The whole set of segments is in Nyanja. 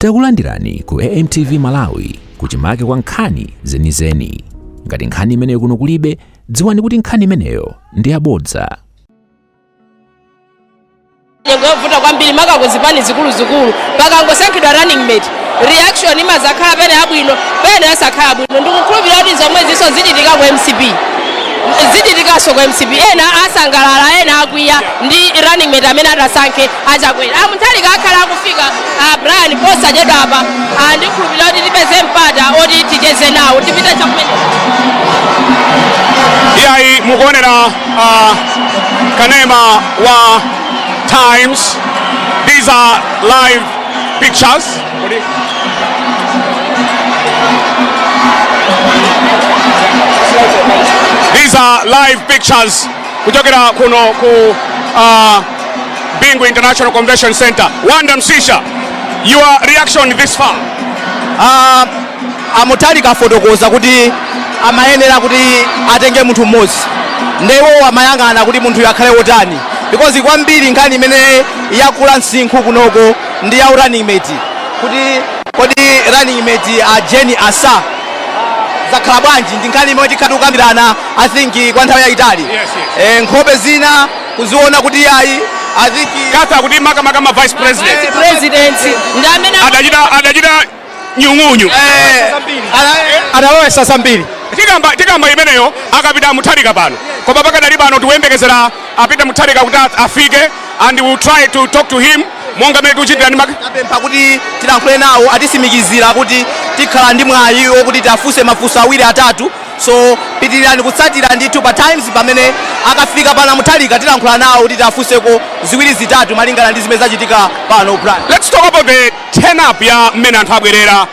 Takulandirani ku AMTV Malawi kuchimake kwa nkhani zenizeni. Ngati nkhani imeneyo kuno kulibe, dziwani kuti nkhani imeneyo ndi yabodza. Nyengo yovuta kwambiri, maka kuzipani zikuluzikulu. Pakangosankhidwa running mate, reaction imazakhala pene abwino, pene asakhala bwino. Ndikukhulupirira kuti zomwe zinso zichitika ku MCP, zichitikanso ku MCP. Ena asangalala, ena akwiya ndi running mate amene atasankhe aChakwera. AMutharika akhala akufika, Brian, posachedwa apa. Ndikhulupirira kuti tipeze mpata oti ticheze nawo. Tipite chakumene. Iyayi, mukuonera kanema wa Times. These are live pictures. These are live pictures kuchokera kuno ku Bingu International Convention Center. Wanda Msisha, your reaction this far? AMutharika afotokoza kuti amayenera kuti atenge munthu mmodzi, ndewo amayang'ana kuti munthuyo akhale wotani, because kwambiri nkhani imene yakula msinkhu kunoko ndi ya running mate, kuti kodi running mate a Jane Ansah zakhala bwanji? Ndi nkhani imene tikhala tikukambirana, I think, kwa nthawi yayitali. Yes. Nkhope zina kuziona kuti ayi, I think Katha kuti makamaka ma vice president president ndi amene adachita nyung'unyu. Analowesa zambiri. Tikamba imeneyo akapita Mutharika pano, koma pakadali pano tikuyembekezera apita Mutharika kuti afike and we will try to talk to him monga mmene tikuchitira ndi Tapempha kuti tilankhule nawo, atisimikizira kuti tikhala ndi mwayi wokuti tiafunse mafunso awiri atatu. So pitirirani kutsatira ndithu pa Times. Pamene akafika pano Mutharika, tilankhula nawo kuti tiafunseko ziwiri zitatu malingana ndi zimene zachitika pano, Brian. Let's talk about the turn up ya mmene anthu abwerera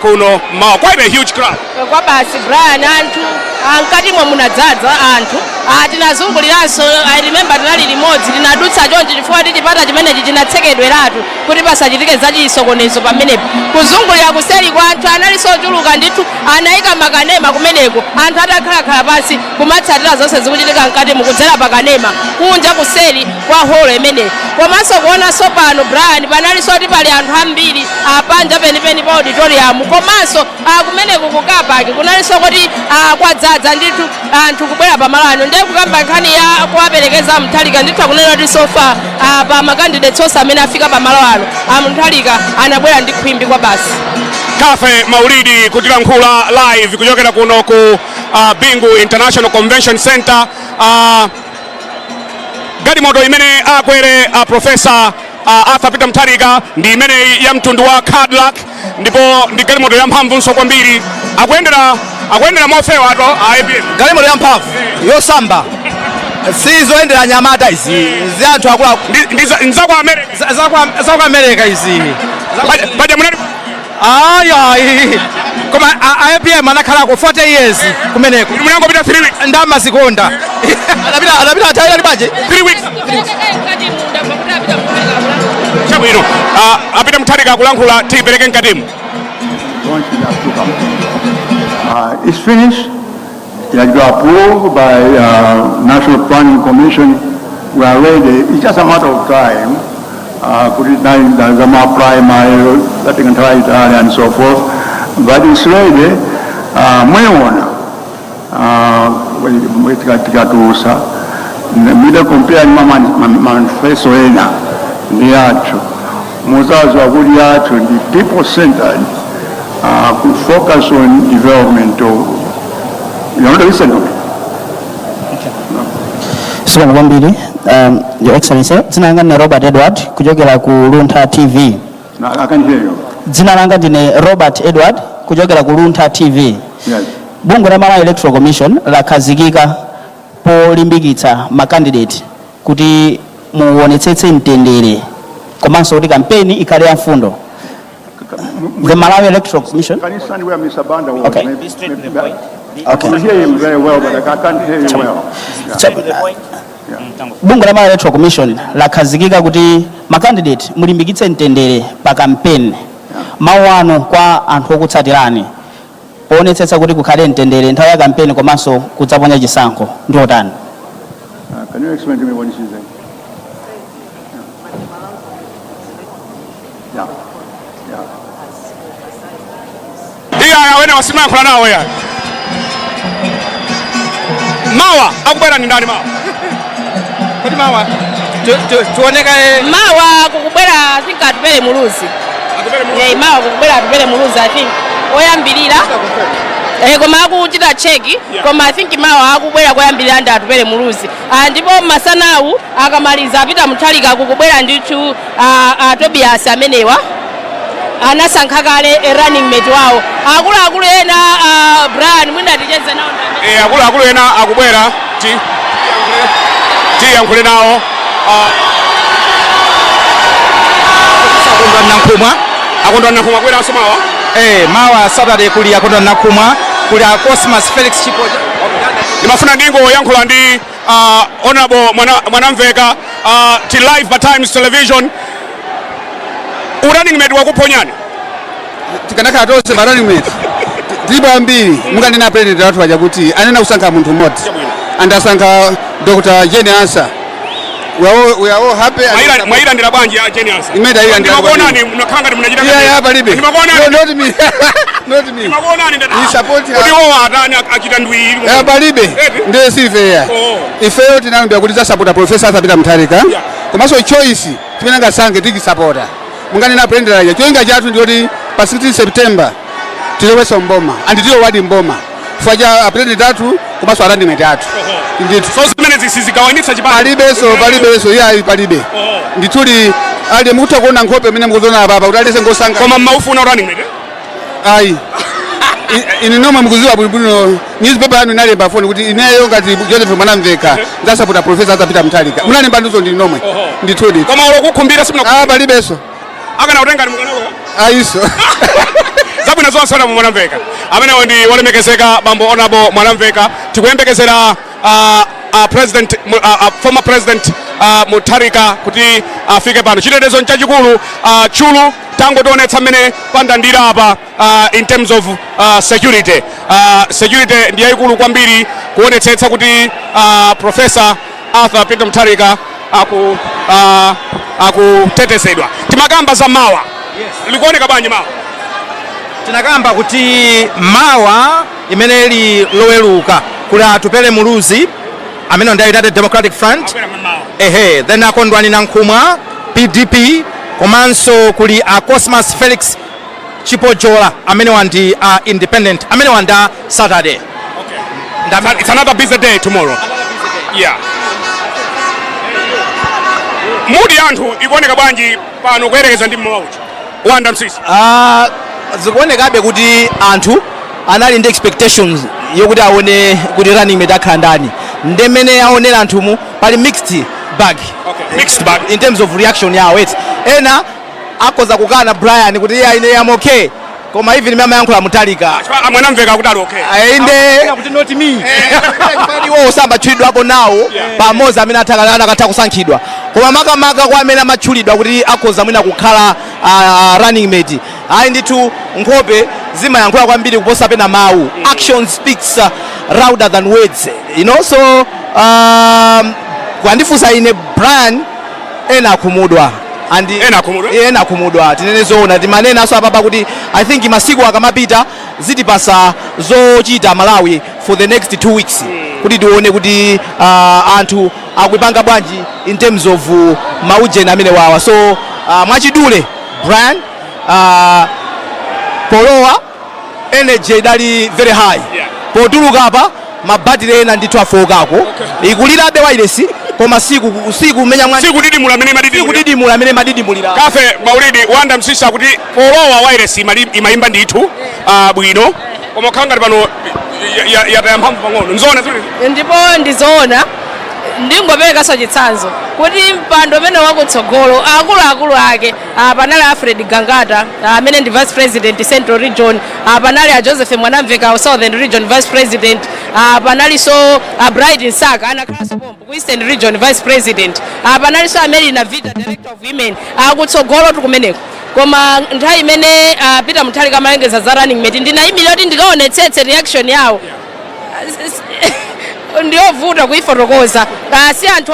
kuno mawa, quite a huge crowd. Kwa basi, Brian, anthu mkatimo munadzaza anthu. Tinazunguliranso, I remember tinali limodzi, tinadutsa chonchi chifukwa ti chipata chimenechi chinatsekedweratu kuti pasachitike zachisokonezo pamenepo. Kuzungulira kuseri kwa anthu analinso ochuluka ndithu, anayika makanema kumeneko, anthu atakhalakhala pansi kumatsatira zonse zikuchitika mkati mukudzera pakanema kunja kuseri kwa holo imeneyi. Komanso kuonanso pano, Brian, panalinso kuti pali anthu ambiri apanja penipeni pa auditorium, komanso kumeneko ku car park kunalinso kuti kwadzaza ndithu anthu kubwera pamalo ano. Ndiye kukamba nkhani ya kuwaperekeza Mutharika, ndithu akunena kuti so far pa macandidates onse amene afika pamalo ano, aMutharika anabwera ndi khwimbi kwa basi. Kafe Maulidi kutilankhula live kuchokera kuno ku Bingu International Convention Center. Galimoto imene akwere Professor Arthur Peter Mutharika ndi imeneyi ya mtundu wa Cadillac, ndipo ndi galimoto yamphamvunso kwambiri. Akuyendera mofewa to a APM. Galimoto yamphamvu yosamba, si zoyendera nyamata izi, zi anthu akuluakulu. Ndi za ku America. Za ku America izi. Paja munali Ayi, koma APM anakhalako 40 years kumeneko. Munangopita 3 weeks. Ndamazikonda. Anapita atayira bwanji? 3 weeks. Chabwino, apita Mutharika akulankhula, tiyipereke mkatimu. Launch it to come. It's finished. It has been approved by National Planning Commission. We are ready. It's just a matter of time. Kuti zama primary, that can try it and so forth. But it's ready. Mweona. Tikatusa. Mwida compare ni manifesto ena ndi yathu. Muzazi wakuti yathu ndi people centered, to focus on development of. You want to listen to me? Zikomo kwambiri, Your Excellency. Dzina langa ndine Robert Edward kuchokera ku Luntha TV. No, I can hear you. Dzina langa ndine Robert Edward kuchokera ku Luntha TV. Yes. Bungwe la Malawi Electoral Commission lakhazikika polimbikitsa macandidate kuti muonetsetse mtendere komanso kuti kampeni ikhale ya mfundo. The Malawi Electoral Commission Can you stand where Mr. Banda was? Okay. Maybe Okay. I can hear him very well, but I can't hear you well. Yeah. Bungwe la Malawi Electoral Commission lakhazikika kuti macandidate mulimbikitse mtendere pa kampeni. Mawu anu kwa anthu okutsatirani poonetsetsa kuti kukhale mtendere nthawi ya kampeni komanso kudzaponya chisankho ndi otani? Can you explain to me what this is saying? Yeah. Amene wasimayankhula nawo ya mawa akubwera ndi ndani mawa? Kodi mawa tioneka? Mawa kukubwera, I think, Atupele Muluzi. Eh, mawa kukubwera Atupele Muluzi, I think, oyambirira. Koma akuchita check. Koma I think mawa akubwera koyambirira ndi Atupele Muluzi. Ah, ndipo masanawu akamaliza a Peter Mutharika, kukubwera ndithu Tobias. Amenewa anasankha kale a running mate wawo. Akuluakulu ena, Brian, mwina ticheze nawo ndani? Eh, akuluakulu ena akubwera, tiyankhule nawo. Akondwa Nankhumwa. Akondwa Nankhumwa akubweranso mawa? Eh, mawa Saturday kuli Akondwa Nankhumwa, kuli a Cosmas Felix Chipoja. Ndimafuna ndingoyankhula ndi Honorable Mwanamveka. Ti live pa Times Television. Running mate wakuphonyani? Tikanakhala tonse ma running mate tilipo ambiri. Mukanena president wathu aja kuti anena kusankha munthu mmodzi and asankha Dr. Jane Ansah. We are all happy and Mwayilandira bwanji ya Jane Ansah? Imene tayilandira. Ndimakuonani munakhala ngati munachita Yeah, palibe. Ndimakuonani. No, not me, not me. Ndimakuonani ndati, We support her. Kuti iwowa atani, achita ndwiri? Eh, palibe. Eti? Ndiye sife ya. Oh. Ifeyo tinayambira kuti zasapota Professor Arthur Peter Mutharika, komanso choice chimene angasankhe tikisapota. Munganena president aja, cholinga chathu ndiyoti pa 16 September tilowetsa mboma, and tilowadi mboma chifukwa cha president athu komanso a running mate athu ndithu. So zimene sizigawanitsa chipani? Palibenso, palibenso, iyayi, palibe. Ndithuli ali mukutha kuona nkhope imene mukuziona apapa kuti alese ngosanga. Koma mmaufuna running mate? Ayi, ine nomwe mukuziwa bwinobwino, newspaper yanu inalemba foni kuti ineyo ngati Joseph Mwanamveka ndzasapota Professor Arthur Peter Mutharika. Munalemba ndizo ndili nomwe ndithudi. Koma ulo kukhumbira simuna? Ah, palibenso. Akana kutengani mukanalowa? Ayiso. Zabwino zonse, Honorable Mwanamveka. Amenewo ndi wolemekezeka bambo Honorable Mwanamveka. Tikuyembekezera president former President Mutharika kuti afike pano. Chitetezo nchachikulu. Chulu tangotionetsa mmene pandandira apa. In terms of security, security ndi yayikulu kwambiri kuonetsetsa kuti Professor Arthur Peter Mutharika akutetezedwa. Timakamba za mawa, likuoneka bwanji mawa? Tinakamba kuti mawa imene ili Loweruka kuli Atupele Muluzi amene ndi United Democratic Front. Ehe, then Akondwani Nankhumwa, PDP, komanso kuli a Cosmas Felix Chipojola amene wandi a independent, amene wanda Saturday. It's another busy day tomorrow. Yeah. Mood ya anthu ikuoneka bwanji pano kuyerekeza ndi mmawa uja, Wanda Msisi? Ah, zikuonekabe kuti anthu anali ndi expectations yokuti aone kuti running mate akhala ndani. Ndemene aonera anthumu, pali mixed bag. Okay. Mixed bag. In terms of reaction yawo eti, ena akhoza kukana Brian kuti iye, ine am okay, koma even amayankhula Mutharika, Mwanamveka kuti ali okay. Inde. Kuti not me. Iwo sambatchulidwapo nawo pamodzi amene anakatha kusankhidwa, koma makamaka kwa amene amatchulidwa kuti akhoza mwina kukhala running mate, ayi ndithu, nkhope zimayankhula kwambiri kuposa pena mawu. Action speaks louder than words. So kwandifunsa ine Brian, ena akhumudwa and Ena akhumudwa? Ena akhumudwa, tinene zoona. Timanenanso apapa kuti I think masiku akamapita zitipasa zochita Malawi for the next 2 weeks kuti tione kuti anthu akuipanga bwanji in terms of maujeni amene wawa. So mwachidule Brian, polowa energy idali very high. Potuluka apa mabatire ena ndithu afowokako, ikulirabe wailesi, koma siku siku menya mwa Sikudidimula amene imadidimulira. Sikudidimula amene madidimulira. Kafe Maulidi, Wanda Msisa kuti polowa wireless imayimba ndithu bwino, koma kukhala ngati pano yataya mphamvu pang'ono. Nzoona zimene? Ndipo ndizoona. Ndingoperekanso chitsanzo kuti mpando umene wakutsogolo, akuluakulu ake, panali Alfred Gangata amene ndi vice president, Central Region, panali a Joseph Mwanamveka, Southern Region vice president, panalinso a Bright Msaka anakhalanso pompo ku Eastern Region vice president, panalinso Amelina Vita, director of women, kutsogolo tikumeneko. Koma nthawi imene Peter Mutharika amalengeza za running mate, ndinayimirira kuti ndikaonetsetse reaction yawo. Ndiyovuta kuifotokoza. Si anthu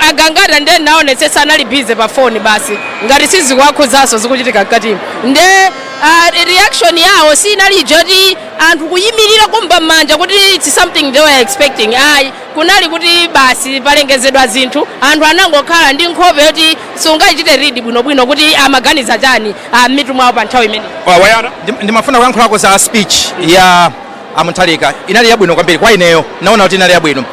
Agangata nde naonetsetsa anali busy pa foni basi, ngati sizikuwakhuzanso zikuchitika mkatimo. Nde Reaction yawo sinali joti anthu kuyimirira kumba m'manja kuti it's something they were expecting, ayi. Kunali kuti basi palengezedwa zinthu, anthu anangokhala ndi nkhope yoti sungayichite read bwinobwino kuti amaganiza chani m'mitu mwawo pa nthawi imeneyi. Wayana. Ndimafuna kuyankhulako za speech ya a Mutharika. Inali yabwino kwambiri kwa ineyo, naona kuti inali yabwino,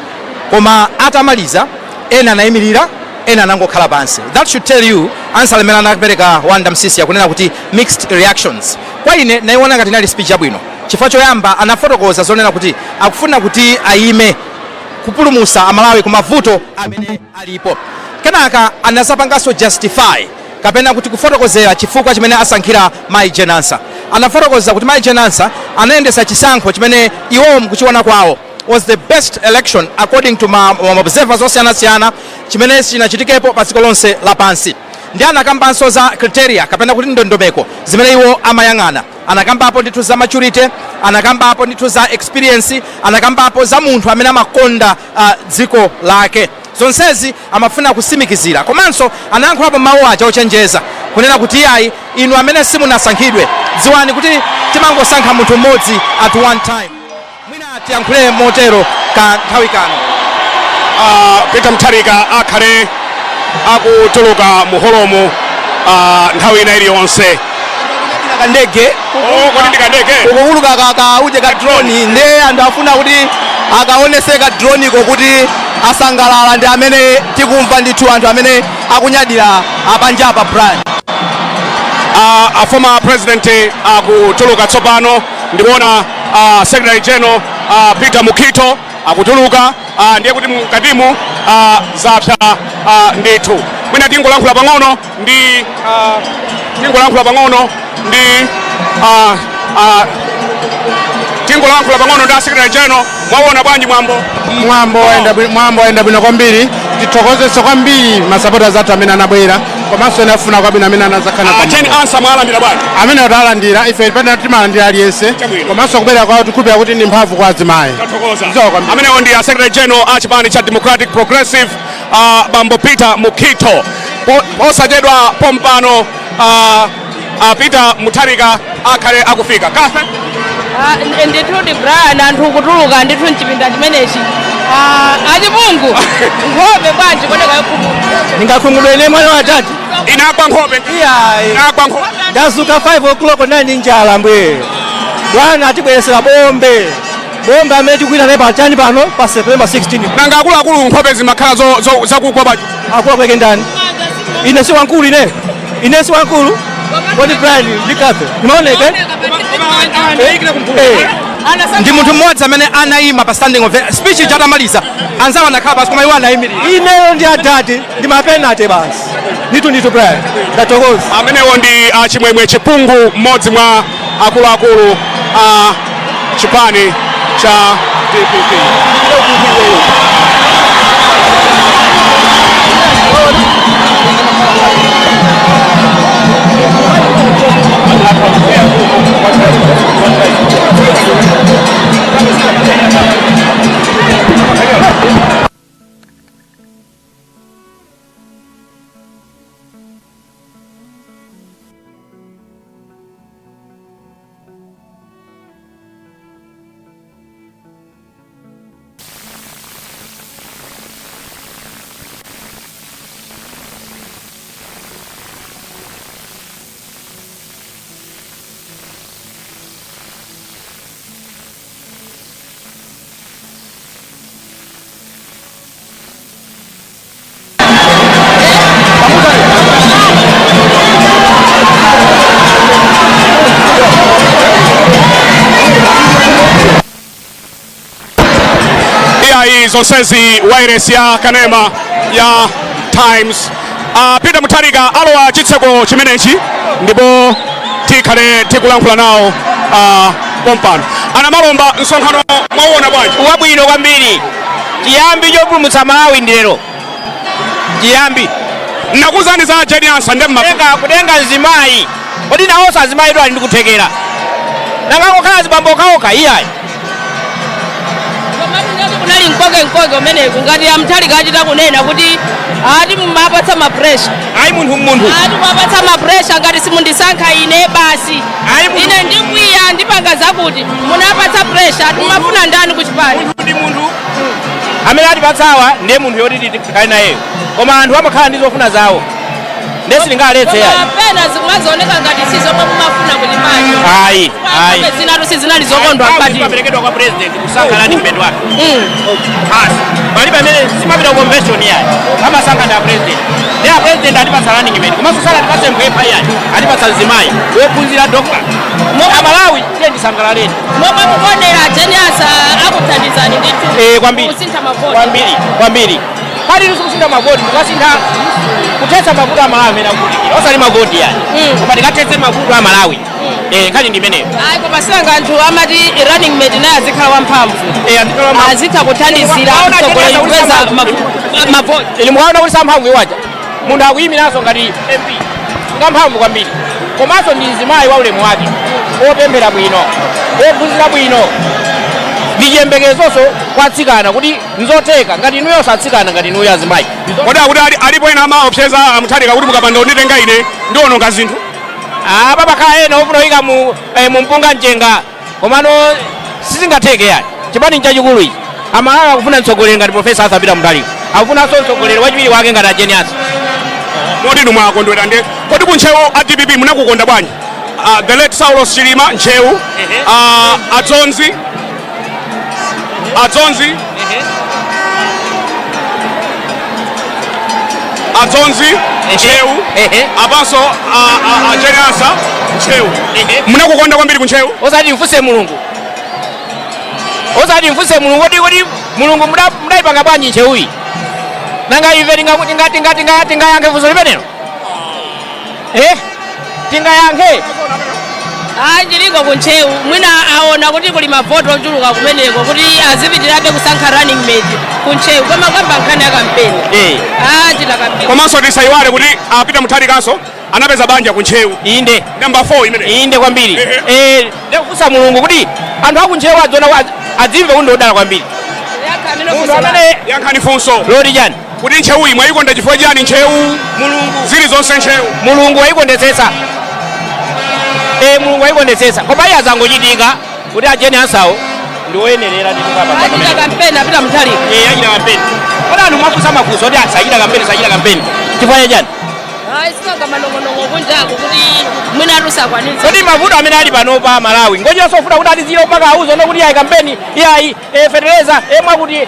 koma atamaliza ena anayimirira, ena anangokhala pansi. That should tell you answer limene anapereka Wanda Msisi akunena kuti mixed reactions. Kwa ine naiona ngati inali speech yabwino chifukwa choyamba anafotokoza zonena kuti akufuna kuti ayime kupulumutsa Amalawi ku mavuto amene alipo. Kenaka anazapanganso justify kapena kuti kufotokozera chifukwa chimene asankhira Mai Jane Ansah. Anafotokoza kuti Mai Jane Ansah anayendesa chisankho chimene iwowo mkuchiona kwawo was the best election according to ma observers osiyanasiyana chimene chinachitikepo pa dziko lonse lapansi. Ndi anakambanso za criteria kapena kuti ndondomeko zimene iwo amayang'ana. Anakambapo ndithu za maturity, anakambapo ndithu za experience, anakambapo za munthu amene amakonda dziko lake. Zonsezi amafuna kusimikizira. Komanso anayankhulapo mawu aja ochenjeza kunena kuti iyayi, inu amene simunasankhidwe, dziwani kuti timangosankha munthu mmodzi at one time. Mwina tiyankhule motero ka nthawi kano. Peter Mutharika akhale akutuluka mu holomu nthawi ina iliyonse. Kandege. Oh, kodi ndikandege? Ukuuluka ka uje ka drone, nde anthu afuna kuti akaonese ka drone ko kuti asangalala. Ndi amene tikumva ndithu anthu amene akunyadira apanjapa, Brian. A former president akutuluka tsopano. Ndikuona secretary general Peter Mukhito akutuluka. Ndiye kuti mkatimu zapsa ndithu. Mwina tingolankhula pang'ono ndi a secretary general. Mwaona bwanji mwambo? Mwambo wayenda bwino kwambiri. Tithokozeso kwambiri masapota athu amene anabwera, komanso ena afuna kwabwino amene anazakhala. Jane Ansah mwalandira bwanji? Amene talandira ife pena timalandira aliyense. Chabwino. Komanso kubwera kwawo tikhulupirira kuti ndi mphamvu kwa azimayi. Tathokoza. Zikomo kwambiri. Amenewo ndi a secretary general a chipani cha Democratic Progressive, bambo Peter Mukhito. Posachedwa pompano Peter Mutharika akhale akufika kafe. Ndithudi Brian, anthu kutuluka ndithu mchipinda chimenechi. Achipungu, nkhope bwanji kuoneka yokhumudwa? Ndingakhumudwe ine mwana wa tati? Inagwa nkhope. Iyayi. Inagwa nkhope. Ndazuka 5 o'clock, nali njala. Mbwe bwana atibweresera bombe, bombe amene tikuita naye pachani pano pa September 16. Nanga akuluakulu nkhope zimakhala zakugwa bwanji? Akuluakulu ndani? Ine si wankulu, ine si wankulu. Kodi Brian ndikape ndimaoneka? Ndi munthu mmodzi amene anayima pa standing ovation speech chatamaliza. Anzawo anakhala pasi koma iwo anayimirira. Ineyo ndi adati ndi mapenate basi. Ndithu ndithu Brian, ndathokoza. Amenewo ndi Achimwemwe Chipungu, mmodzi mwa akuluakulu a chipani cha DPP. Iyayi, zonsezi wireless ya kanema ya Times. Peter Mutharika alowa chitseko chimenechi ndipo tikhale tikulankhula nawo pompano. Anamalomba, msonkhano mwauona bwanji? Wabwino kwambiri. Chiyambi chopulumutsa Malawi ndi lero, chiyambi. Nakuzani za Jane Ansah ndemma. Kutenga mzimayi, kodi nawonso azimayi ali ndi kuthekera? Nangangokhala azibambo okhaokha? Iyayi. Komatu ngati kunali mkoke mkoke umeneku, ngati a Mutharika achita kunena kuti Ati mumapatsa ma pressure. Ayi, munthu munthu. Ati mumapatsa ma pressure, ngati simundisankha ine basi, Ayi, munthu- ine ndikwiya, ndipanga zakuti. Munapatsa pressure. Ati mumafuna ndani kuchipani? Munthu ndi munthu amene atipatsawa, ndiye munthu yoti tikhale nayeyo, koma anthu amakhala ndi zofuna zawo, ndiye sitingaletse yayi. Koma pena zikumazooneka ngati si zomwe mumafuna kuchipani. Ayi, ayi. Zinatu sizinali zokondwa mkati. Zimaperekedwa kwa president kusankha running mate wake basi. Palibe amene simapita ku convention yayi, amasankha ndi a president. Ndi a president atipatsa running mate, komanso sala atipatse mphepa yayi, atipatsa mzimayi wophunzira, doctor. Amalawi, tiye ndisangalaleni. Momwe mukuonera, Jane Ansah akuthandizani ndithu Eh, kwambiri. kusintha mavoti? Kwambiri, kwambiri. Pali kusintha mavoti, tukasintha kuthetsa mavuto a Malawi amene akuvutikira, osati mavoti yani, koma tikathetse mavuto a Malawi. Eh, nkhani ndi imeneyo. Ayi, koma sinanga anthu amati running mate naye azikhala wamphamvu, Eh, azikhala wamphamvu. azitha kuthandizira mtsogoleri kupeza mavoti. Ili mukaona kuti samphamvu iwaja, munthu akuyimiranso ngati MP, ngamphamvu kwambiri, komanso ndi mzimayi wa ulemu wake, wopemphera bwino, wophunzira bwino. Ndi chiyembekezonso kwa atsikana kuti nzotheka, ngati inuyonso atsikana, ngati inuyo azimayi. Kodi akuti alipo ena amaopseza aMutharika kuti mukapanda kunditenga ine ndiononga zinthu? Apa pakhala ena ofuna kuyika mu mpunga mchenga, komano sizingatheke yani. Chipani nchachikulu ichi. Amalawi akufuna mtsogoleri ngati Professor Arthur Peter Mutharika, akufunanso mtsogoleri wachiwiri wake ngati a Jane Ansah. Moti inu mwakondwera. Nde kodi kuntcheu a DPP munakukonda bwanji? The late Saulos Chilima, Ntcheu, adzonzi, adzonzi, adzonzi, Ntcheu, apanso a Jane Ansah, Ntcheu, munakukonda kwambiri kuntcheu? Osati mfunse Mulungu, osati mfunse Mulungu. Kodi Mulungu mudayipanga bwanji ntcheuyi? Nanga ife tingayankhe funso limenelo? Eh, tingayankhe? Ayi, chiliko kuntcheu, mwina aona kuti kuli mavoti ochuluka kumeneko kuti azipitirabe kusankha running mate kuntcheu, koma kwamba nkhani ya kampeni, achita kampeni. Komanso tisayiwale kuti a Peter Mutharikaso anapeza banja kuntcheu. Inde. Namba 4 imene. Inde, kwambiri. Eh, ndikufunsa Mulungu kuti anthu akuntcheu adziona, adzimve kuti ndiodala kwambiri. Yankha amene Munthu funso. amene Yankhani funso. Loti chani? Kuti ntcheuyi mwayikonda chifukwa chani? Ntcheu. Mulungu. Zilizonse ntcheu. Mulungu wayikondetsetsa. Eh, Mulungu wayikondetsetsa, koma iye azangochitika kuti a Jane Ansahwo ndi woyenerera ndithu. Achita kampeni a Peter Mutharika? Eh, achita kampeni. Kodi anthu mwafunsa mafunso kuti asachita kampeni, sachita kampeni chifukwa chani? Ayi, sinanga manong'onong'o kunjaku kuti mwina atusakwanitsa. Kodi mavuto amene ali panopa Malawi ngochita sofuna kuti atizire mpaka auze ono kuti iyayi kampeni, iyayi fetereza, mwakuti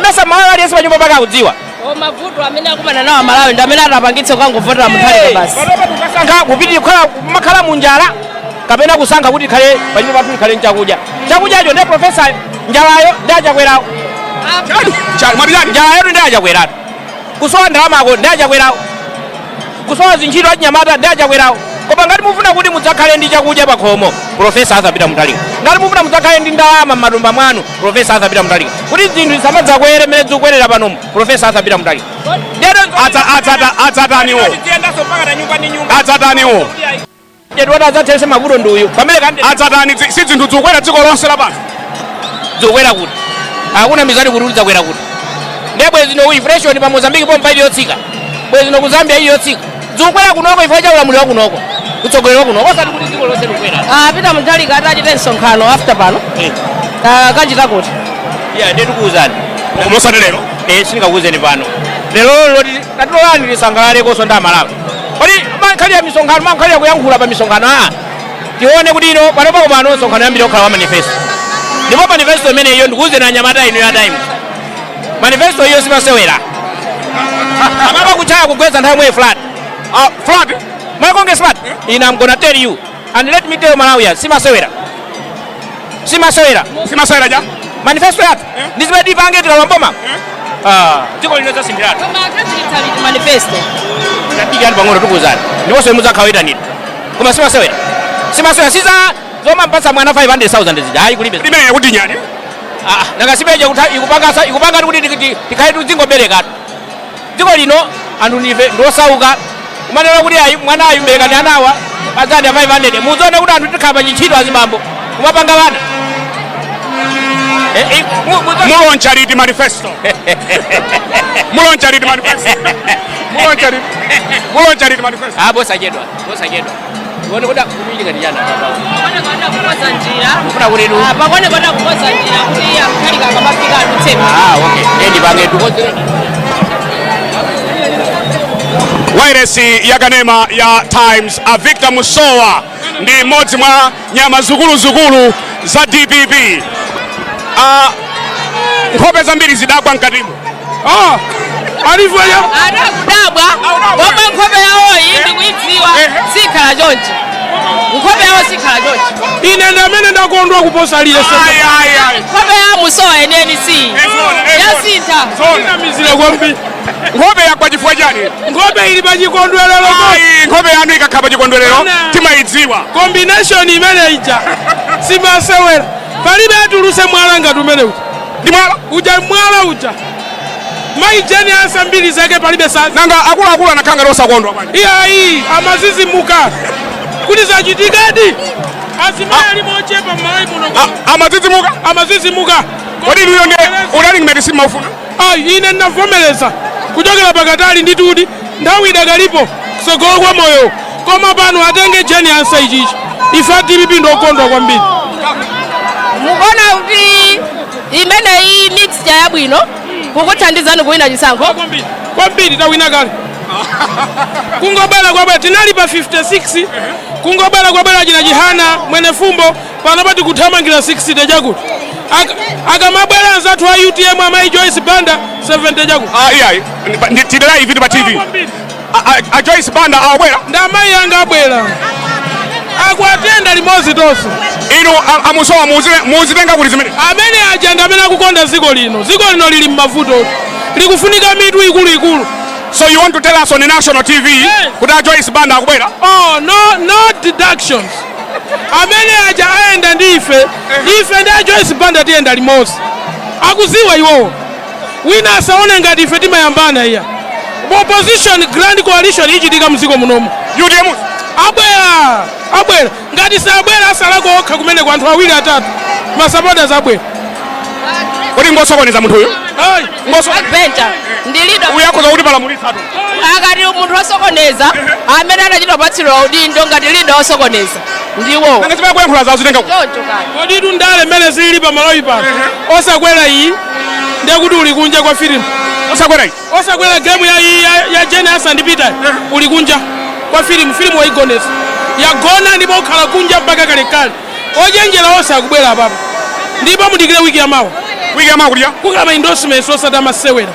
mesa Malawi aliyense panyumba paka akudziwa? O, mavuto amene akumana nawo Amalawi ndi amene atapangitse kukangovotera Mutharika basi. Panopa tikasankha kupiti kukhala kumakhala munjala kapena kusankha kuti ikhale panyumba pathu, ikhale nchakudya, chakudyacho ndiye professor, njalayo ndi achakwerawo. Mwati chani? Njalayo ndi achakweratu, kusowa ndalamako ndi achakwerawo, kusowa zintchito achinyamata ndi achakwerawo. Koma ngati mufuna kuti mudzakhale ndi chakudya pakhomo, Professor Arthur Peter Mutharika. Ngati mufuna mudzakhale ndi ndalama m'matumba mwanu, Professor Arthur Peter Mutharika. Kuti zinthu zisamadzakwere mmene zikukwerera panomu, Professor Arthur Peter Mutharika. Adzataniwo? Tiyendanso mpaka na nyumba ndi nyumba. Adzataniwo? Tiwati adzathetse mavuto ndi uyu pamene kandi Adzatani? Si zinthu zikukwera dziko lonse lapansi? Zikukwera kuti? Hakuna mizani kuti lidzakwera kuti. Ndiye bwezi no inflation pa Mozambique pompa ili yotsika, bwezi no ku Zambia ili yotsika. Zikukwera kunoko ifo cha ulamuliro wa kunoko, utsogoleri wa kunoko, osati kuti dziko lonse likukwera. Ah, Peter Mutharika atachita msonkhano after pano, kachita kuti? Yeah, ndiye tikuwuzani. Koma osati lero. Eh, sindingakuwuzeni pano lero. Loti tatolani tisangalalekonso ndi Amalawi. Kodi mankhalira misonkhano, mankhalira kuyankhula pa misonkhano? Aa, tione kuti ino panopa pano msonkhano yambiri okhala wa manifesto, ndipo manifesto imene iyo ndikuwuzeni anyamata inu ya Times, manifesto iyo simasewera. Amapa kuchaya kugwetsa nthawi imwe flat. Ah, flat. My Congress flat. Ine I'm gonna tell you and let me tell Malawians, simasewera, simasewera. Simasewera ja? Manifesto yathu ndi zimene tipange tikalowa mboma. Ah, dziko lino zasinthiratu. Koma akhazikitsa liti manifesto? Tadikirani pang'ono, tikuwuzani, ndiponso muzakhala oyitanidwa. Koma simasewera, simasewera, siza zomampatsa mwana 500,000 zija, ayi, kulibe. Imene yakuti nyani. Ah, nanga simeja ikupanga ikupanga kuti tikhale tidzingoberekatu. Dziko lino anthu ndife ndiosauka, kumanena kuti ayi, mwana ayi, berekani anawa padzani ya 500, mudzione kuti anthu tikhala pa chintchito, azibambo kumapanga vana. Mulauncha liti manifesto? Mulauncha liti manifesto? Mulauncha liti? Mulauncha liti manifesto? Ah, posachedwa, posachedwa. Tione kuti kuchitika ndi chani. Pakuoneka kukonza njira. Kufuna kuti Ah, pakuoneka kukonza njira kuti a Mutharika akamafika adutse. Ah, okay. Ndiye pange tikonzere. Wairesi yakanema ya Times, a Victor Musowa ndi mmodzi mwa nyama zikuluzikulu za DPP. Nkhope zambiri zidagwa mkatimo. Ah, alivoya. Adakudabwa koma nkhope yawoyi ndikuidziwa, sikhala chonchi. Nkhope yawo sikhala chonchi. Ine ndi amene ndakondwa kuposa aliyense. Ayi, ayi, ayi. Nkhope ya Musowa yeniyeni si yasintha. Inamizira kwambiri. Nkhope yagwa chifukwa chani? Nkhope ili pa chikondwerero. Ayi, nkhope yanu ikakhala pa chikondwerero timayidziwa. Combination imene ija simasewera. Palibe atuluse mwala ngati umene uja. Ndi mwala? Uja mwala uja. Mayi Jane Ansah mbiri zake palibe sa. Nanga akuluakulu anakhala ngati osakondwa bwanji? Iyayi, amazizimuka kuti zachitikadi. Azimayi alimo ochepa m'Malawi muno. Amazizimuka? Amazizimuka. Kodi inuyo ndiye unali ngati simmaufuna? Ayi, ine ndinavomereza kuchokera pakatali nditudi, nthawi idakalipo kusogolo kwa moyo, koma pano atenge Jane Ansah ichichi. Ife a DPP ndokondwa kwambiri. Mukuona kuti imeneyi mixture yabwino kukuthandizani kuwina chisankho? Kwambiri, kwambiri, tawina kale. Kungobwera kwabwera tinali pa 56, kungobwera kwabwera china Chihana, Mwenefumbo, pano pati kuthamangira 60 chakuti. Akamabwera anzathu a UTM, amayi Joyce Banda, 70 chakuti. Ah, iyayi, tili live ndi pa TV. A Joyce Banda awabwera? Ndi amayi anga abwera. Akuatenda limodzi tonse. Inu amusowa muzitenga kuti zimene? Amene aja ndi amene akukonda dziko lino. Dziko lino lili m'mavuto, likufunika mitu ikuluikulu. So you want to tell us on the national TV kuti a Joyce Banda akubwera? Oh, no, no deductions. Amene aja ayenda ndi ife. Ife ndi a Joyce Banda tiyenda limodzi. Akuziwa iwowo. Wina asaone ngati ife timayambana iya. Opposition grand coalition ichitika mdziko munomu. UTM abwera, abwera. Ngati sabwera asalako okha kumene kwa anthu awiri atatu. Ma supporters abwera. Kodi ngosokoneza munthu uyu? Ayi. Adventure ndi leader. Uyu akhoza kuti palamulitsa tu. Akati munthu osokoneza amene anachita kupatsidwa udindo ngati leader osokoneza ndiwo. Nanga zimene kuyankhula zawo zitenga kuti? Choncho kani. Kodi tu ndale mmene zilili pa Malawi pano, osakwera iyi ndiye kuti uli kunja kwa filimu. Osakwera iyi? Osakwera game ya Jane Ansah ndi Peter, uli kunja kwa filimu. Filimu waigonesa, yagona ndipo ukhala kunja mpaka kalekale. Ochenjera onse akubwera apapo, ndipo mudikire wiki yamawa. Wiki yamawa kulya? Kukhala ma endorsements osati amasewera.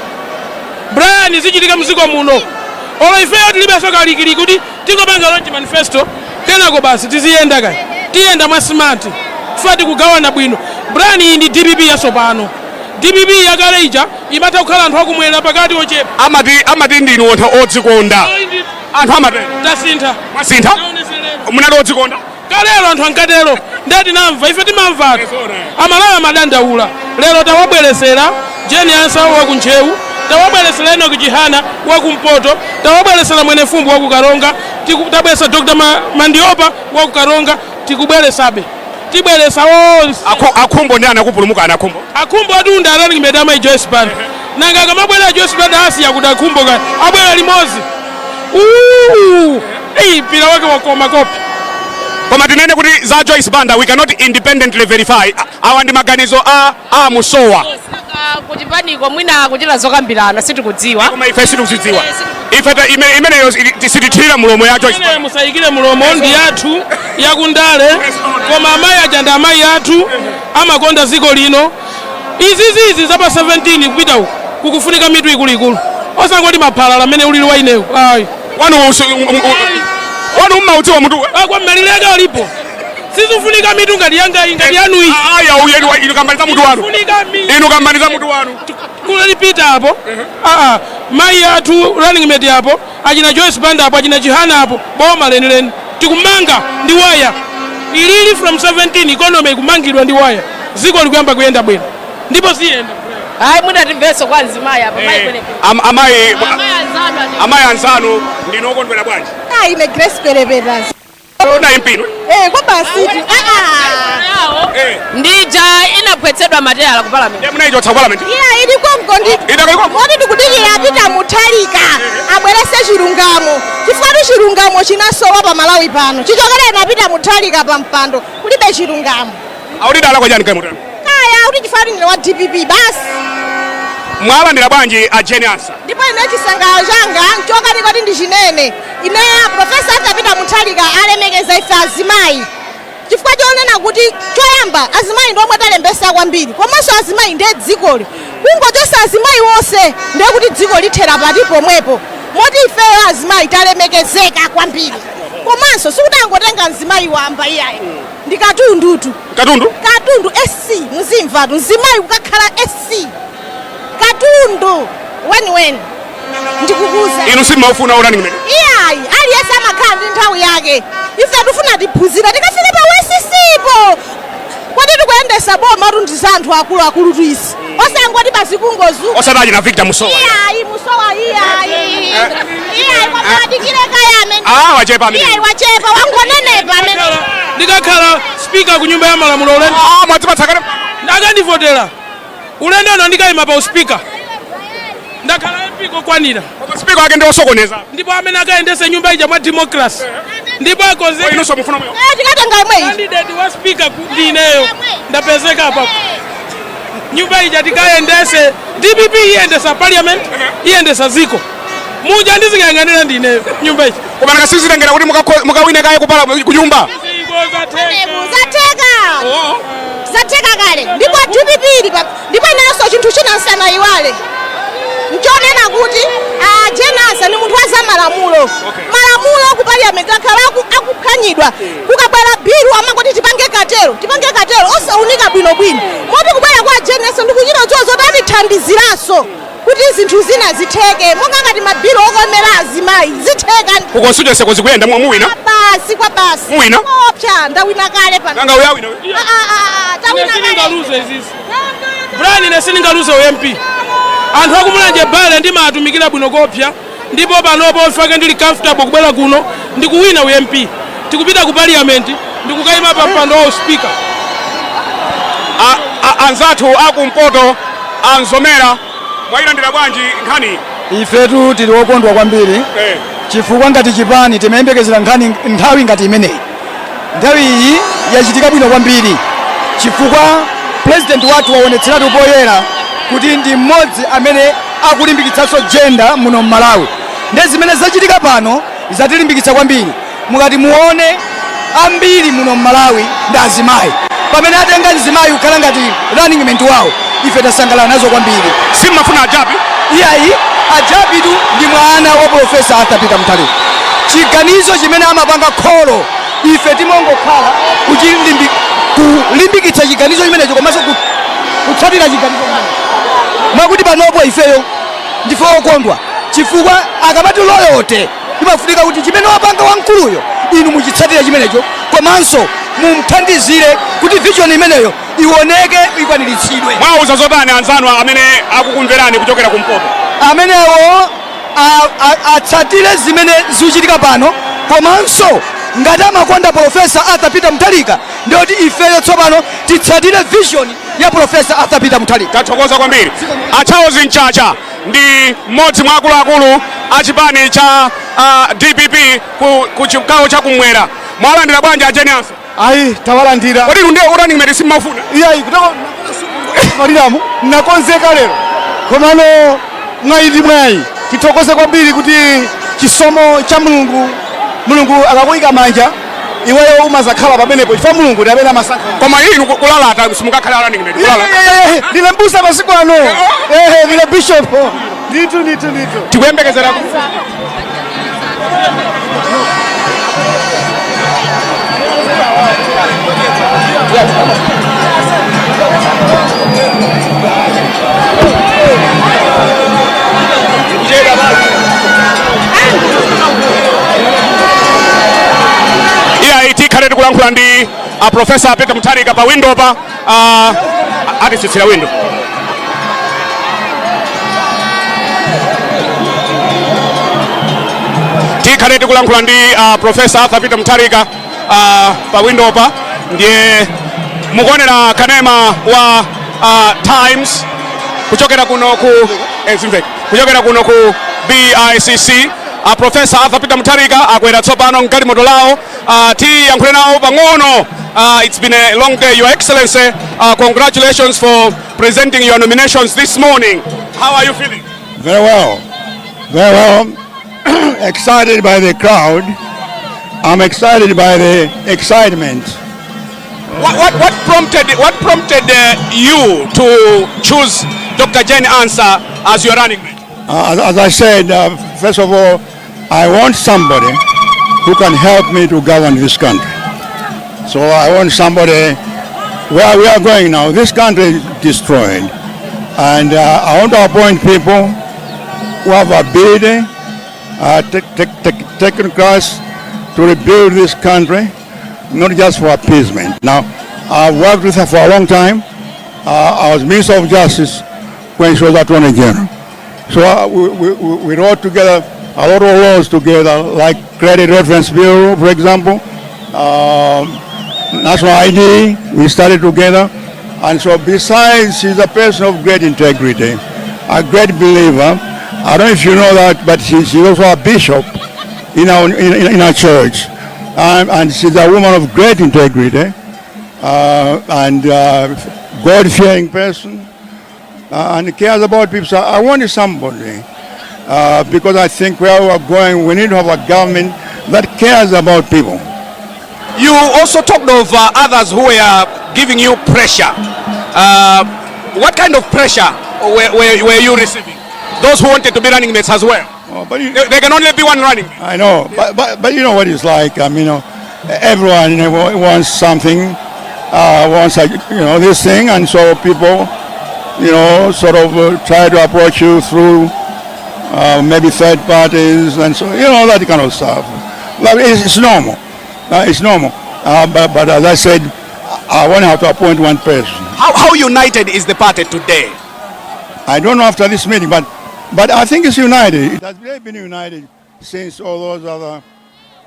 Brian, zichitika mdziko muno. Olo ifeyo tilibenso kalikiliki kuti tingopanga launch manifesto kenako basi tiziyenda kaya. Tiyenda mwa smart, chifukwa tikugawana bwino. Brian, iyi ndi DPP yatsopano. DPP yakale ija imatha kukhala anthu akumwera pakati ochepa. Amati ndinu anthu odzikonda. Anthu amatero. Tasintha. Mwasintha? Munali odzikonda? Kalero anthu ankatero, ndiye tinamva, ife timamva anthu. Amalawi amadandaula. Lero tawabweresera Jane Ansah wa ku Ntcheu, tawabweresera Enoch Chihana wa kumpoto, tawabweresera Mwenefumbo wa ku Karonga, tabweresa Dr. Mandiopa wa ku Karonga, tikubweresabe. Tibweresa onse. Akhumbo ndi anakupulumuka ana Akhumbo. Akhumbo atunda anali ngimene amayi Joyce Banda. Nanga akamabwera Joyce Banda asiya kuti Akhumbo kaya abwera limodzi. Ei, mpira wake wakoma kopi. Koma tinene kuti za Joyce Banda we cannot independently verify. Awa ndi maganizo a Musowa. Kuchipaniko mwina kuchita zokambirana sitikudziwa. Koma ife sitikuzidziwa. Ife imeneyo sitithirira mulomo ya Joyce. Imeneyo musayikire mulomo, ndi yathu yakundale, koma amayi aja ndi amayi athu, amakonda dziko lino. Izizizi za pa 17 kupita uku kukufunika mitu ikuluikulu, osangoti maphalala amene ulili wa inewo. Ayi. Wanu wanu mmaudziwa mutu. Kwa mmalileka alipo. Sizifunika mitu ngati yanga iyi, ngati yanu iyi. Aya, uye inu kambaniza mutu wanu. Sizifunika mitu. Inu kambaniza mutu wanu. Kulipita apo. Mayi athu running mate apo, achina Joyce Banda apo, achina Chihana apo, boma lenileni. Tikumanga ndi waya. Ilili from 17 economy ikumangidwa ndi waya. Dziko likuyamba kuyenda bwino. Ndipo ziyenda. Ayi, munatimvenso kwa mzimayi apa, mayi kwene. Amayi, Amayi anzanu ati. Amayi anzanu ndinu okondwera bwanji? Ayi, ine Grace Perepetas. Na MP inu. Eh, kwa basi. Ah. Ndija inaphwetsedwa mateyala ku parliament. Munaichotsa ku parliament. Iya, ili konko ndi. Idakali konko. Moti tikudikira Peter Mutharika abwerese chilungamo, chifukwa tu chilungamo chinasowa pa Malawi pano. Chichokere na Peter Mutharika pa mpando kulibe chilungamo. Aulidala kwa chani kaimuta? Kaya kuti chifukwa ndine wa DPP basi. Mwalandira bwanji a Jane Ansah? Ndipo ine chisangalalo changa nchokati kuti ndichinene, ineya Professor Arthur Peter Mutharika alemekeza ife azimayi, chifukwa chonena kuti choyamba azimayi ndi omwe talembesa kwambiri, komanso azimayi ndiye dzikoli. Kungochosa azimayi wonse ndiye kuti dziko lithera pati pomwepo. Moti ifeyo azimayi talemekezeka kwambiri, komanso sikuti angotenga mzimayi wamba, iyayi, ndi katundutu. Katundu? Katundu SC, muzimvatu, mzimayi kukakhala SC, katundu weniweni, ndikukuza. Inu simmaufuna running mate? Iyayi, aliyense amakhala ndi nthawi yake. Ife tifuna tiphunzire, tikafike pa WCC-po kodi tikuyendesa boma tu ndi za anthu akuluakulu tuisi, osangoti basi kungozuka. Osataji na Victor Musowa? Iyayi, Musowa iyayi, iyayi, kwamadikire kaya amene. Ah, wachepa amene. Iyayi, wachepa, wangonenepa amene. Ndikakhala speaker ku Nyumba ya Malamulo ulendo. Ah, mwadzipatsa kale. Ndakandivotera ulendo uno ndikayima pa uspika, ndakhala MP kokwanira. Koma speaker wake ndi osokoneza. Ndipo amene akayendese nyumba ija mwa democracy ndipo akonzeke. Inunso mufuna mweyo? Eh, tikatenga imweyi. Candidate wa speaker ndi ineyo, ndapezeka apa. Nyumba ija tikayendese, DPP iyendesa parliament, iyendesa ziko muja, ndizikayang'anira ndi ineyo nyumba ija. Koma nakasizitengera kuti mukawine kaye kupala kunyumba. Zatheka, zatheka kale, ndipo DPP ili ndipo inenso chinthu china nsanayiwale nchonena kuti a Jane Ansah ni munthu wa zamalamulo. Malamulo ku parliament akhala akuphwanyidwa. Kukabwera bill amangoti tipange katero, tipange katero, osaunika bwinobwino. Moti kubwera kwa Jane Ansah ndikuchita dziwo zoti atithandiziranso kuti zinthu zina zitheke, monga ngati ma bill okomera azimayi zitheka. Ku constituency kuzikuyenda, muwina? Basi, kwa basi. Muwina? Opsa, ndawina kale pano. Nanga uyawina? Ah, ah, ah, tawina kale. Siningaluze izizi, Brian, ine siningaluze uMP. Anthu akuMulanje Bale ndimatumikira bwino kopya, ndipo panopo fake ndili comfortable kubwera kuno ndikuwina uMP. Tikupita ku parliament, ndikukayima pa mpando wa speaker. Anzathu akumpoto anzomera, mwayilandira bwanji nkhani? Ifetu tili wokondwa kwambiri chifukwa ngati chipani timayembekezera nkhani nthawi ngati imeneyi. Nthawi iyi yachitika bwino kwambiri chifukwa president wathu waonetseratu poyera kuti ndi mmodzi amene akulimbikitsanso gender muno mMalawi. Ndi zimene zachitika pano zatilimbikitsa kwambiri. Mukati muone, ambiri muno mMalawi ndi azimayi. Pamene atenga mzimayi kukhala ngati running mate wawo, ife tasangalala nazo kwambiri. Simmafuna ajabi? Iyayi, ajabitu ndi mwana wa Professor Arthur Peter Mutharika. Chiganizo chimene amapanga kholo, ife timongokhala kulimbikitsa chiganizo chimenecho komanso kutsatira chiganizo chimenecho. Mwakuti panopo ifeyo ndife okondwa chifukwa akamati loyalty, imafunika kuti chimene wapanga wamkuluyo inu muchitsatire chimenecho, komanso mumthandizire kuti vision imeneyo ioneke, ikwaniritsidwe. Mwauza zotani anzanu amene akukumverani kuchokera kumpoto? Amenewo atsatire zimene zikuchitika pano, komanso ngati amakonda Professor Arthur Peter Mutharika, ndiyoti ifeyo tsopano titsatire vision ya Professor Arthur Peter Mutharika. Tathokoza kwambiri. A Charles Mchacha ndi mmodzi mwa akuluakulu a chipani cha DPP ku chigawo chakumwera. Mwalandira bwanji a Jane Ansah? Ayi, tawalandira. Kodi inu ndiye running mate simmafuna? Iyayi, kutako maliramu nakonzeka lero, komano mwayi ndi mwayi. Tithokoze kwambiri kuti chisomo cha Mulungu, Mulungu akakuyika manja iweyo umazakhala pamenepo, chifukwa Mulungu ndi amene amasankha. Koma inu kulalata, simukakhala running mate, kulala. Ndine mbusa masiku ano, ehe, ndine bishop ndithu, ndithu, ndithu. Tikuyembekezera. Iyayi, tikhale tikulankhula ndi a Professor Peter Mutharika pa window pa atisitsira window. Tikhale tikulankhula ndi Professor Arthur Peter Mutharika. Pa windopa ndiye mukuonera kanema wa Times kuchokera kuno ku zimveka, kuchokera kuno ku BICC. Professor Arthur Peter Mutharika akwera tsopano mgalimoto lawo. Tiyankhule nawo pang'ono. It's been a long day. Your Excellency, congratulations for presenting your nominations this morning. How are you feeling? Very well. Very well. Excited by the crowd. I'm excited by the excitement. What prompted you to choose Dr. Jane Ansah as your running mate? As I said, first of all, I want somebody who can help me to govern this country. So I want somebody where we are going now. This country is destroyed. And I want to appoint people who have ability, technocrats to rebuild this country, not just for appeasement. Now, I've worked with her for a long time. I was Minister of Justice when she was Attorney General. So we wrote together a lot of laws together, like Credit Reference Bureau, for example, National ID, we started together. And so besides, she's a person of great integrity, a great believer. I don't know if you know that, but she's also a bishop in our church. And she's a woman of great integrity and God-fearing person and cares about people. So I wanted somebody because I think where we are going, we need to have a government that cares about people. You also talked of others who were giving you pressure. What kind of pressure were you receiving? Those who wanted to be running mates as well. Oh, but you, There can only be one running mate. I know, but you know what it's like. I mean, everyone wants something, wants this thing, and so people sort of try to approach you through maybe third parties, and so that kind of stuff. But it's normal. It's normal. But as I said, I only have to appoint one person. How united is the party today? I don't know after this meeting, but I think it's united. It has really been united since all those other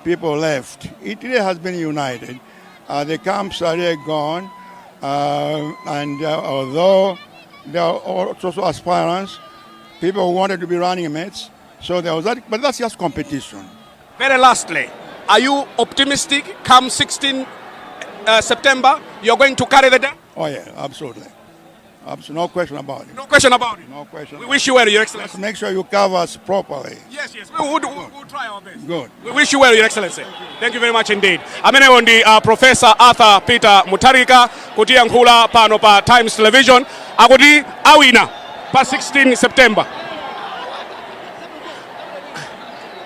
people left. It really has been united. The camps are really gone, and although there are also aspirants, people who wanted to be running mates, so there was that, but that's just competition. Very lastly, are you optimistic come 16 September you're going to carry the day? Oh yeah, absolutely. Absolutely, no question about it. No question about it. No question. We wish you well, Your Excellency. Just make sure you cover us properly. Yes, we would, we'll try our best. Good. We wish you well, Your Excellency. Thank you very much indeed. Amenewo ndi Professor Arthur Peter Mutharika kutiyankhula pano pa Times Television, akuti awina pa 16 September.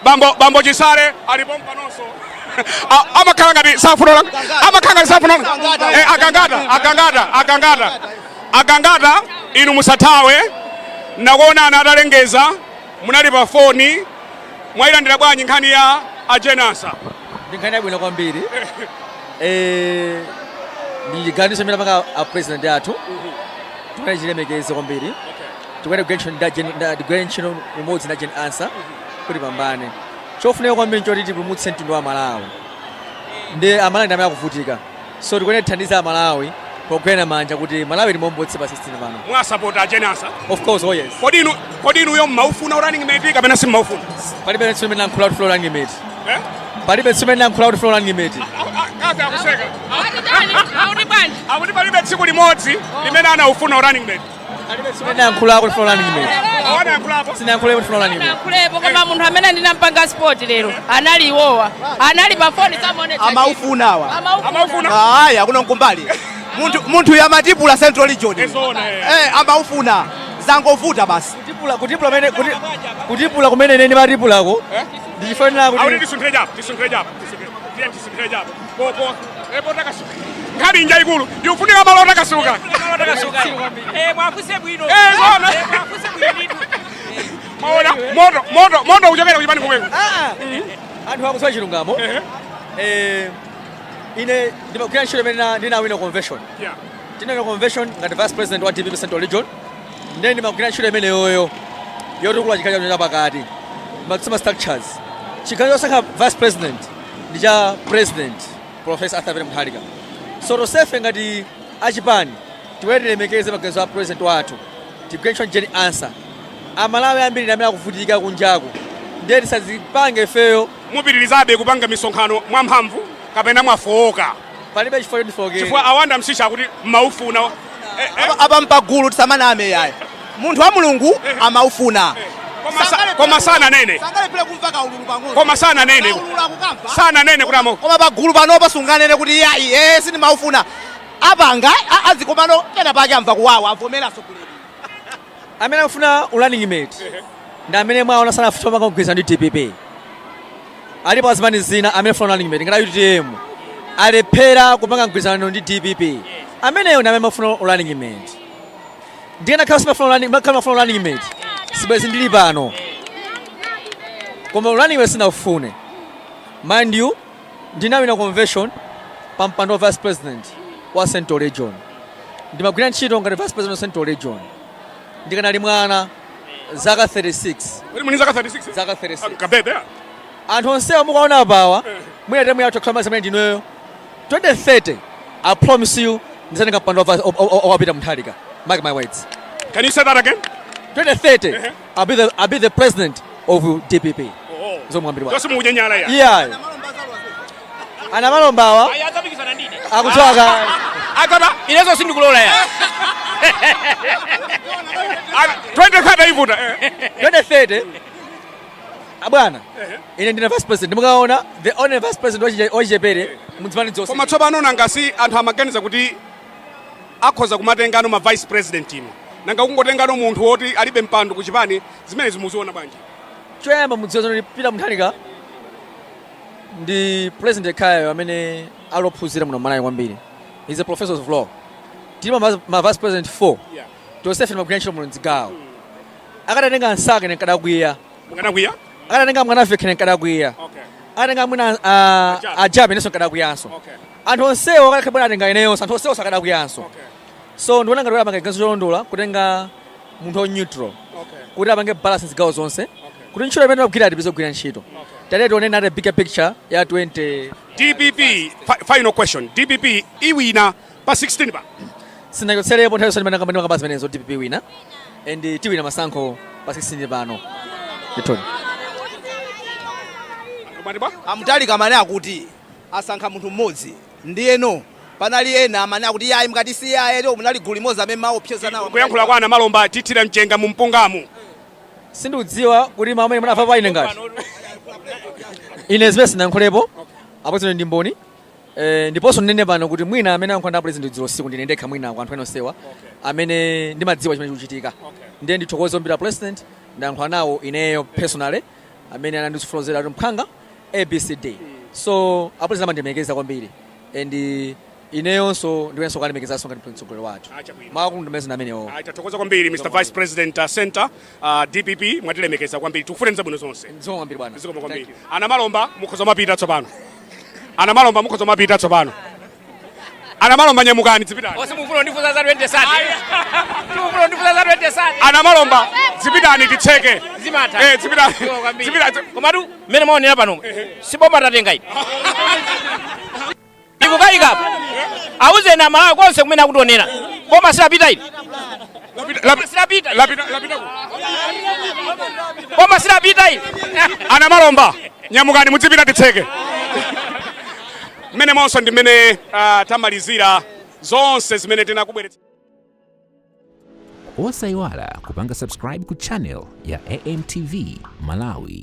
Bambo Chisale alipo panonso. Amakhala ngati safuna, amakhala ngati safuna. Agangata, agangata, agangata, agangata, inu musathawe. Nakuonana atalengeza, munali pa foni. Mwayilandira bwanji nkhani ya a Jane Ansah? Ndi nkhani yabwino kwambiri. Ndi chiganizo chimene apanga a president athu, tikuyena chilemekeze kwambiri. Tikuyena kugwira ntchito limodzi ndi Jane Ansah kuti pambane. Chofunika kwambiri nchoti tipulumutse mtundu wa Malawi, ndi Amalawi ndi amene akuvutika, so tikuyena tithandize Amalawi pogwirana manja kuti Malawi timombotse pa 16 pano. Mwasapota a Jane Ansah? Of course, oh yes. Kodi inuyo mmaufuna running mate kapena simmaufuna? Palibe tsiku limene lankhula kuti flow running mate. Eh? Palibe tsiku limene lankhula kuti flow running mate. Kazi akuseka. Akuti bwanji? Akuti palibe tsiku limodzi limene anaufuna running mate. Palibe tsiku limene lankhula kuti flow running mate. Anayankhulapo? Sinayankhule kuti flow running mate. Kulepo, koma munthu amene ndinampanga support lero anali iwowa, anali pa foni, samaonetsa. Amaufunawa. Amaufuna. Aya, kuno nkumbali munthu yamatipula Central Region. Ezona. Amaufuna, zangovuta basi. Kutipula kumene kutipula kumene ine ndimatipulako ndichifanira Akuti kuti tisunthire chapo, tisunthire chapo, tiye tisunthire chapo po epo takasuka. Nkhani inja ikulu, ikufunika malo otakasuka. Mwafuse bwino. Zona. Mwafuse bwino ndithu. Maona moto, moto, moto kuchokera kuchipani komweko. Anthu akudziwa chilungamo. Ine ndimagwira ntchito imene ndinawina convention. Tinawina convention ngati vice president wa DPP Central Region, ndiye ndimagwira ntchito imeneyoyo yotukula chigawo cha pakati, maximum structures. Chigawo chosankha vice president ndi cha president, Professor Arthur Peter Mutharika. So tonsefe ngati achipani tiwere tilemekeze maganizo a president wathu, tigwire ntchito Jane Ansah. Amalawi ambiri ndi amene akuvutika kunjaku, ndiye tisazipange ifeyo. Mupitirizabe kupanga misonkhano mwamphamvu kapena mwafowoka? Palibe chifukwa choti Chifukwa awanda msisha akuti mmaufuna. Apa mpagulu, tisamaname yayi, munthu wa Mulungu amaufuna. Koma sananene. Sangalephere kumva kaululu pang'ono. Koma sananene. Kaululu akukamva. Sananene kuti Koma pagulu panopa sunganene kuti yayi, sindimaufuna. Apanga azikomano pena pake amva kuwawa, avomera atsogoleri. Amene akufuna running mate ndi amene mwaona sanafuna mangogwirizana ndi DPP. Alipo azimani zina amene afuna running mate ngati UTM, alephera kupanga mgwirizano ndi DPP. Ameneyo ndi amene amafuna running mate. Ndikanakhala simafuna running mate, sibwezi ndili pano, koma running mate sinafune. Mind you, ndinawina convention pa mpando wa vice president wa Central Region. Ndimagwira ntchito ngati vice president wa Central Region ndikanali mwana, zaka 36. Kodi muli zaka 36? Zaka 36. Kabebe. Anthu onsewa mukaona apawa, mwina temu yathu kukhala zamene ndineyo. 2030, I promise you, ndizatenga mpando wa Peter Mutharika. Mark my words. Can you say that again? 2030, I'll be the president of DPP. Zomwe ambiri. Zonse mukunyenyala ya. Yeah, anamalombawa akuchoka. Akaba. Inezo sindikulola ya. 2030 ivuta. 2030, abwana, ine ndine vice president. Mukaona the only vice president wachichepere mudzimani zonse. Koma tsopano nangasi anthu amaganiza kuti akhoza kumatengano ma vice president ino, nanga kungotengano munthu woti alibe mpando kuchipani, zimene zimuziona bwanji? Choyamba mudziwa zoti Peter Mutharika ndi president yekhayo amene alophunzira muno Malawi kwambiri. He's a professor of law. Tili ma vice president 4. Tonsefe timagwira ntchito muno mdzigawo. Akadatenga ansaka, ine nkadakwiya. Mukanakwiya? Akadatenga mwanafeke, ine nkadakwiya. Akatenga mwina ajabe, inenso nkadakwiyanso. Anthu onsewo akakhala bwana atenga ineyonso, anthu onsewo sakadakwiyanso. So ndikuona ngati apange chiganizo cholondola kutenga munthu wa neutral kuti apange balance zigawo zonse, kuti ntchito imene timagwira tipeze kugwira ntchito. Tate tione nate bigger picture ya 20. DPP, final question, DPP iwina pa 16 pa? Sinachotserepo nthawi yonse ndimene ndimakamba zimenezo. DPP wina and tiwina masankho pa 16 pano, ndithudi. Amutharika amene akuti asankha munthu mmodzi, ndiyeno panali ena amene akuti yayi, mukati siyaye lero, munali gulu limodzi amene maopseza nawo. Kuyankhula kwa Anamalomba, tithira mchenga mu mpungamu. Sindikudziwa kuti mawu amene munamva pa ine, ngati ine zimene sinayankhulepo apo zino ndi mboni. Ndiponso ndinene pano kuti mwina amene ayankhula ndi president dzulo usiku ndine ndekha, mwina kwa anthu ena onsewa amene ndimadziwa chimene chikuchitika. Ndiye ndithokoze kwambiri president, ndayankhula nawo ineyo personally, amene anandifotokozera kuti mphanga ABCD. So a president amandimekeza kwambiri and ineyonso ndiwenso kuwalemekezanso ngati mtsogoleri wathu. Mawu ndimene amenewo. Ayi, tathokoza kwambiri, Mr Vice President, center, DPP, mwatilemekeza kwambiri. Tikufuneni zabwino zonse. Zikomo kwambiri, bwana. Zikomo kwambiri. Anamalomba, mukhoza mapita tsopano. Anamalomba, mukhoza mapita tsopano. Anamalomba, nyamukani, dzipitani. Osimufuna ndifuza za 20 sati, simufuna ndifuza za 20 sati. Anamalomba, dzipitani, titseke. Zimatha. Dzipitani. Zikomo kwambiri. Dzipitani. Komatu mmene mwaonera pano, siboma tatenga ili ikukayikapo. Auzeni Amalawi konse kumene akutionera, boma silapita ili. Boma silapita. Lapita, lapita. Boma silapita ili. Anamalomba, nyamukani, mudzipita, titseke. Mmene monso ndi mmene tamalizira zonse zimene tinakubweretsa. Osayiwala kupanga subscribe ku channel ya AMTV Malawi.